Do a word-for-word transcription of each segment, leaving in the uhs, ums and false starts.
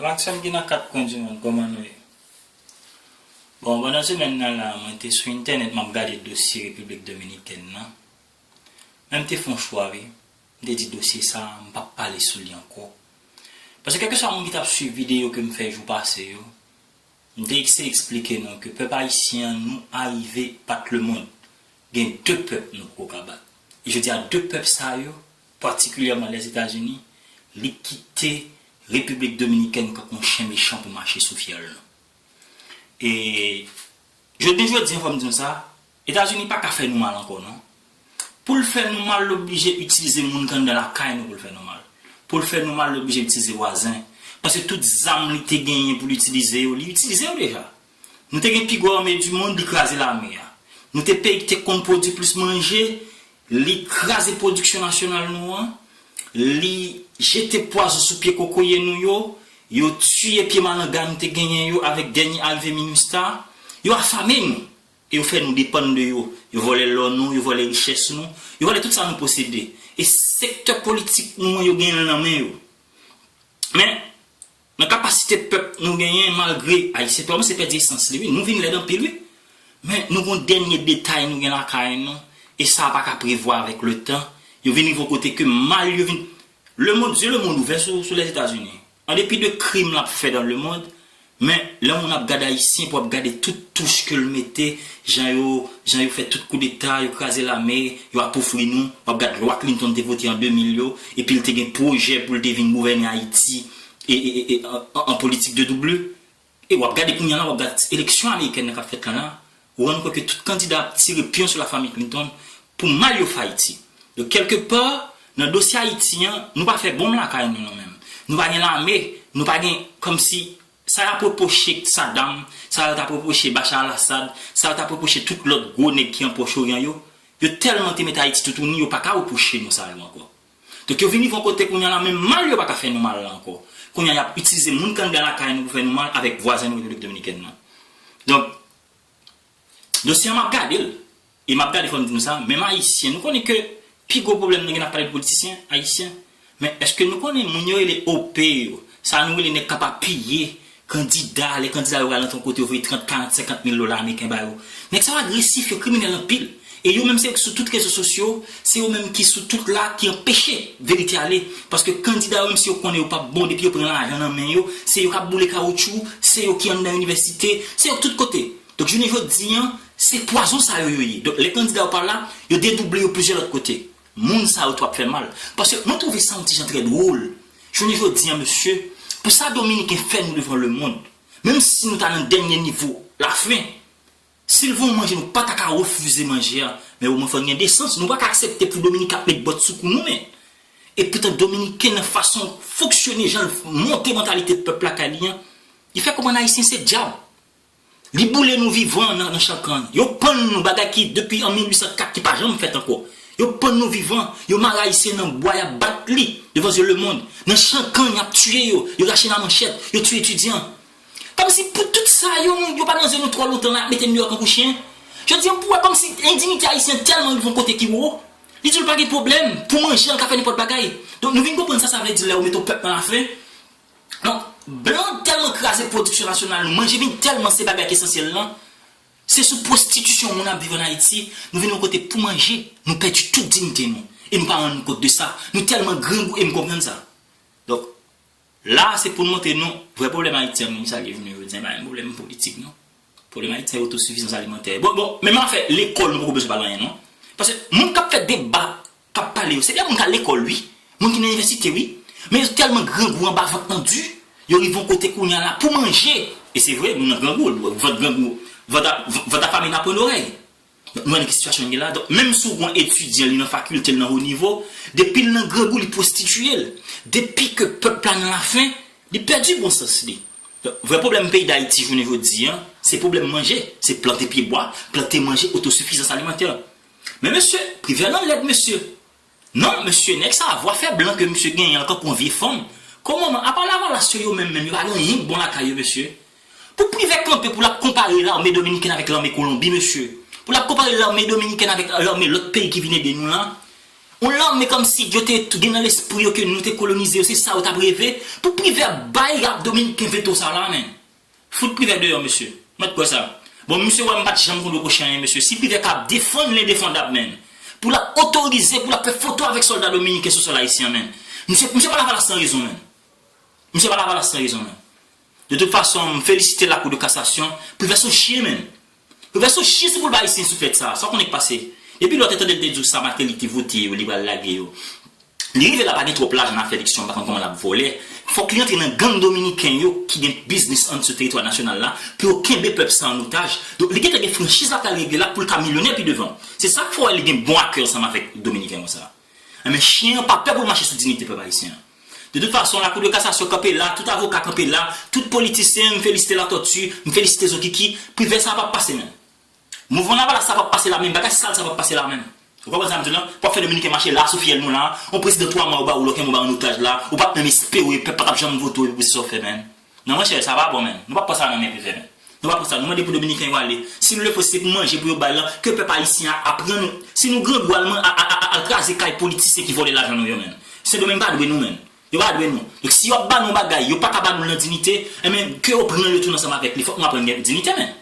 Maksèm ki nan kat kwen di mond, kòman nou ye? Bon, pandan semèn nan la, mwen te sou entènèt, m ap gade dosye Repiblik Dominikèn nan. Men m te fè yon chwa, wi. M te di dosye sa a, m p ap pale sou li ankò. Paske kèlkeswa moun ki t ap swiv videyo ke m fè jou pase yo, m te eseye eksplike nou ke pèp ayisyen an, nou arive bat lemonn. Gen de pèp nou poko ka bat. E jodi a, de pèp sa yo, patikilyèman Lèzetazini, li kite Repiblik Dominikèn tankou yon chen mechan pou mache sou fyèl nou. E jodi, jodi an, fò m di nou sa, Etazini pa ka fè nou mal ankò, non. Pou l fè nou mal, l oblije itilize moun k anndan lakay nou pou l fè nou mal. Pou l fè nou mal, l oblije itilize vwazen. Paske tout zam li te genyen pou l itilize yo, li itilize yo deja. Nou te gen pi gwo ame di mond, li kraze lame a. Nou te peyi ki te konn pwodui plis manje, li kraze pwodiksyon nasyonal nou an, li jete pwazon sou pye kokoye nou yo, yo tiye pye malanga nou te genyen yo avèk dènye arive MINUSTAH, yo afame nou, e yo fè nou depann de yo. Yo vòlè lò nou, yo vòlè richès nou, yo vòlè tout sa nou posede. E sektè politik nou an, yo genyen l nan men yo. Men, nan kapasite pèp nou genyen, malgre Ayisyen kòmanse pèdi esans li, wi, nou vin lèd anpil, wi. Men, nou gon dènye detay nou gen lakay nou, e sa pa ka prevwa avèk letan. Yo vin rive yon kote ke mal yo vin. Lemonn, zye lemonn ouvè sou, sou Lèzetazini. An depi de krim l ap fè dan lemonn, men lè moun ap gade Ayisyen, pou ap gade tout touch ke l mete, jan yo, jan yo fè tout koudeta, yo kraze lame, yo apovri nou, w ap gade lwa Clinton te vote an de mil yo, epi l te gen pwojè pou l te vin gouvène Ayiti e, e, e, e, an, an, an politik de double. E w ap gade kounye a la, w ap gade eleksyon amerikèn nan k ap fèt la la, ou rann kont ke tout kandida ap tire pyon sou lafanmi Clinton pou mal yo fè Ayiti. Donk, kèlke pa, nan dosye Ayiti an, nou pa fè bonm lakay nou, nou menm. Nou pa gen lame, nou pa gen, kòmsi, sa y ap repwoche Saddam, sa yo t ap repwoche Bashar al-Assad, sa yo t ap repwoche tout lòt gwo nèg ki an Pwòch Oryan yo, yo tèlman te met Ayiti toutouni, yo pa ka repwoche nou sa yo ankò. Donk, yo vin rive yon kote kounye a la, menm mal yo pa ka fè nou mal la ankò. Kounye a, y ap itilize moun k anndan lakay nou pou fè nou mal avèk vwazen nou Repiblik Dominikèn nan. Donk, dosye an, m ap gade l. E m ap gade, fò m di nou sa, menm Ayisyen, nou konnen ke pi gwo pwoblèm nou gen, n ap pale de politisyen ayisyen. Men èske nou konnen moun yo rele O P yo, sa nou rele nèg k ap apiye kandida, lè kandida yo pral antre yon kote, yo voye trant, karant, senkant mil dola ameriken ba yo. Nèg sa yo agresif, yo kriminèl anpil. E yo menm se sou tout rezo sosyo, se yo menm ki sou tout la, ki anpeche verite ale. Paske kandida yo, menm si yo konnen yo p ap bon, depi yo pran lajan nan men yo, se yo k ap boule kawotchou, se yo ki anndan inivèsite, se yo k tout kote. Donk, jounen jodi an, se pwazon sa yo yo ye. Donk, lè kandida yo pa la, yo dedouble yo plizyè lòt kote. Moun sa yo tou ap fè mal. Paske mwen twouve sa yon ti jan trè dwòl. Jounen jodi an, mesye, pou sa Dominiken fè nou devan lemonn, menm si nou ta nan dènye nivo lafen, si l voye yon manje, nou pa ta ka refize manje a. Men omwen fò n gen desans. Nou pa ka aksepte pou Dominik ap met bòt sou kou nou, men. E poutan Dominiken nan fason fonksyone, jan l monte mantalite pèp lakay li an, li fè konprann Ayisyen se dyab. Li boule nou vivan nan, nan chan kann. Yo pann nou, bagay ki depi an mil uit san kat ki pa janm fèt ankò. Yo pann nou vivan, yo mare Ayisyen nan bwa, y ap bat li devan zye lemonn. Nan chan kann, y ap tiye yo, yo rache l a manchèt, yo tiye etidyan. Kòmsi pou tout sa yo, nou, yo pa nan zye nou twò lontan la, y ap mete n deyò tankou chen. Jodi an, pou wè kòmsi endinite ayisyen tèlman rive yon kote ki wo, li di l pa gen pwoblèm, pou manje, l ka fè nenpòt bagay. Donk, nou vin konprann sa sa vle di lè yo mete yon pèp nan lafen. Donk, blan tèlman kraze pwodiksyon nasyonal nou, manje vin tèlman se bagay ki esansyèl lan, se sou pwostitisyon moun ap viv ann Ayiti, nou vin yon kote pou manje, nou pèdi tout diyite nou. E nou pa rann nou kont de sa. Nou tèlman grangou e m konprann sa. Donk, la, se pou n montre nou, vrè pwoblèm Ayiti an, nou, sa ki vini yo di, pa yon pwoblèm politik, non. Pwoblem ayisyen, otosifizans alimantè. Bon, bon, menm afè lekòl, nou poko bezwen pale anyen, non. Paske moun k ap fè deba, k ap pale yo, se de moun k al lekòl, wi. Moun ki nan inivèsite, wi. Men yo tèlman grangou anba vant nan di, yo rive yon kote kounye a la pou manje. E se vre, nou nan grangou, vant grangou, vant a, vant afame nan pwen lorèy. Donk, nou wè nan ki sitiyasyon n ye la. Donk, menm si w gon etidyan, li nan fakilte, li nan wo nivo, depi l nan grangou, li pwostitiye l. Depi ke pèp la nan lafen, li pèdi bon sans li. Donk, vrè pwoblèm peyi Dayiti jounen jodi an, se pwoblèm manje, se plante pyebwa, plante manje, otosifizans alimantè. Men mesye, Privè lan lèd, mesye. Non, mesye, nèg sa a vwa fè blan ke misye genyen an, tankou yon vye fanm. Kòman, apa Lavalas yo, yo menm menm, yo pa gen anyen k bon lakay yo, mesye. Pou Privè kanpe pou l ap konpare lame dominikèn avèk lame Kolonbi, mesye. Pou l ap konpare lame dominikèn avèk lame lòt peyi ki vin ede nou la. Yon lame kòmsi yo te gen nan lespri yo ke nou te kolonize yo, se sa yo t ap reve. Pou Privè bay Dominiken veto sa la, menn. Fout Privè deyò, mesye. Mèt kwè sa. Bon, misye wè m pa t janm konn reproche anyen, mesye. Si Privè ka defann lendefandab, menn, pou l ap otorize, pou l ap fè foto avèk sòlda dominiken sou sòl ayisyen, menn. Misye, misye pa lavalas san rezon, menn. Misye pa lavalas san rezon, menn. De tout fason, m felisite Lakou de Kasasyon. Privè se yon chyen, menn. Privè se yon chyen, se pou l bay Ayisyen souflèt sa. Sa w konnen k pase? Depi lè w te tande l te di w sa Martelly te vote yo, li pral lage yo. Li rive la, pa gen twòp lajan nan afè eleksyon, m pa konn kòman l ap vòlè. Fòk li antre nan gang dominiken yo ki gen biznis an sou teritwa nasyonal la, pou yo kenbe pèp sa an otaj. Donk, li gentan gen franchiz la pral regle la pou l ka milyonè pi devan. Se sa k fè w wè li gen bon akè ansanm avèk dominiken konsa. Enben, chyen an pa pè pou l mache sou diyite pèp ayisyen an. De tout fason, Lakou de Kasasyon kanpe la, tout avoka kanpe la, tout politisyen, m felisite Latòti, m felisite Zokiki, Privè sa p ap pase menm. Mouvman lavalas sa p ap pase la menm, bagay sal sa p ap pase la menm. Ou konprann sa m di w lan? Pou ap fè dominiken mache la sou fyèl nou la, yon prezidan twa mwa yo ba w, lòt yon mwa ba w an otaj la, ou p ap menm espere, pèp pa t ap janm vote w, epi pou se sa w fè menm. Non, monchè, sa pa bon, menn. Nou p ap pran sa nan men Privè, menn. Nou p ap pran sa. Nou mande pou dominiken yo ale. Si nou lefò se pou manje pou yo bay lan, ke pèp ayisyen a aprann nou. Si nou grangou al, man- a- a- a- al kraze kay politisyen ki vòlè lajan nou yo, menn. Sendomeng pa dwe nou, menn. Yo pa dwe nou. Donk, si yo ap ba nou bagay, yo pa ka ba nou l nan diyite, enben, ke yo pran l yo tou ansanm avèk li. Fòk nou aprann gen diyite, menn.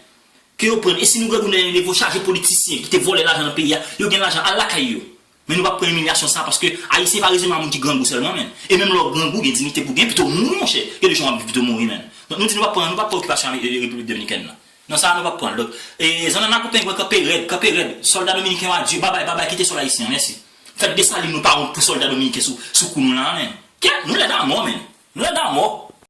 Ke yo pran l. E si nou grangou nan levo chaje politisyen ki te vòlè lajan nan peyi a, yo gen lajan, al lakay yo. Men nou p ap pran imilyasyon sa, paske Ayisyen pa rezime a moun ki grangou sèlman, menn. E menm lè w grangou, gen diyite pou w gen, pito w mouri, monchè, ke de jan w ap viv, pito w mouri, menn. Donk, nou di nou p ap pran, nou p ap pran okipasyon Ame- e- Repiblik Dominikèn nan. Non, sa a nou p ap pran. Donk, e, Zannanna kou pengwen kanpe rèd, kanpe rèd. Sòlda dominiken yo, adye, babay, babay, kite sòl ayisyen an, mèsi. Fèt Desalin, nou pa wont pou sòlda dominiken sou, sou kou nou la, menn. Kèt, nou lèd a mò, menn. Nou lèd a mò.